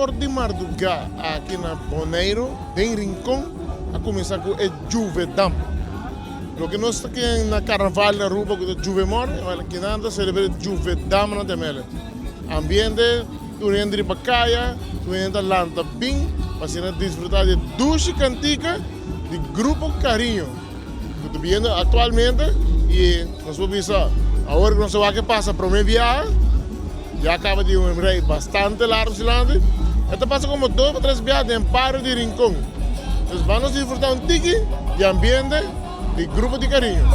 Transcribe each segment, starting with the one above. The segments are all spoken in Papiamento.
or di mardugá aki na Boneiru, den Rincon, a kuminsá ku e Juvedam. Loke nos ta ken na karnaval na Aruba ku ta Juvemorning, wèl kinan ta selebrá e Juvedam na Temele. Ambiente, tur hende riba kaya, tur hende ta lanta bin pa asina disfrutá di e dushi kantika di Grupo Cariño ku ta biendo aktualmente i nos por bisa awor ku nos a wak e pasa promé biaha ya kaba di un rei bastante largu silanti e ta pasa komo dos o tres biaha den bario di Rincon. Entonces ban nos disfrutá un tiki di ambiente di Grupo di Cariño.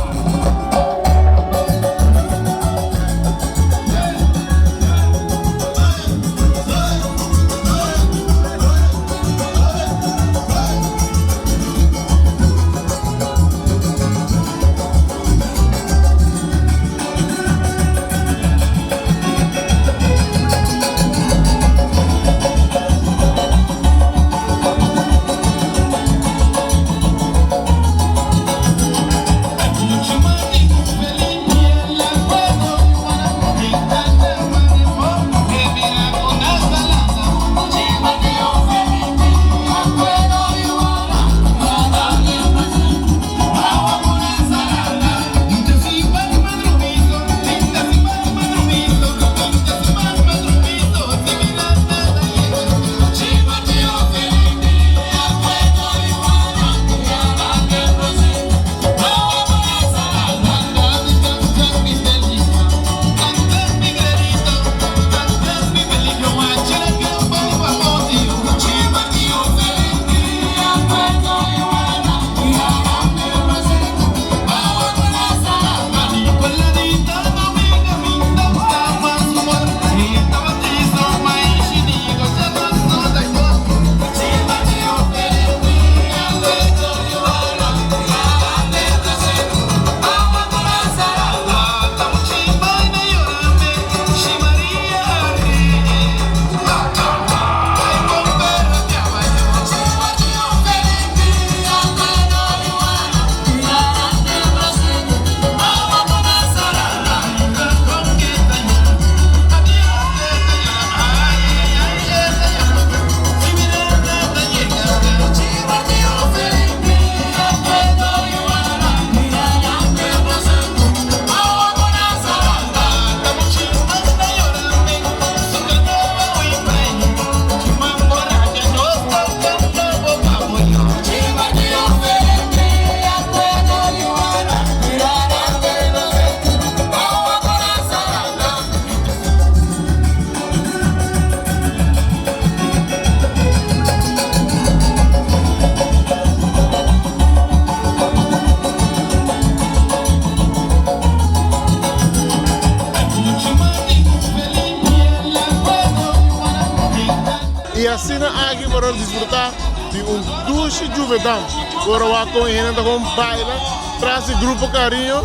Y asina aki por a disfruta di un dushi Juvedam. Por a wak con e hende ta con baila tras di Grupo Cariño.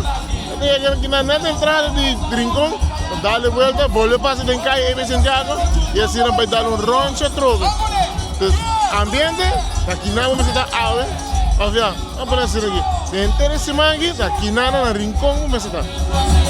Ta yega aki na net entrada di Rincon, ta dale vuelta, bolbe pasa den calle Ebe Santiago y asina bay dal un ronchi atrobe. Entonces, ambiente, ta kinan bo mester ta awe, of ya, vamos pone asina aki, den henter e siman aki, ta kinan na Rincon bo mester ta.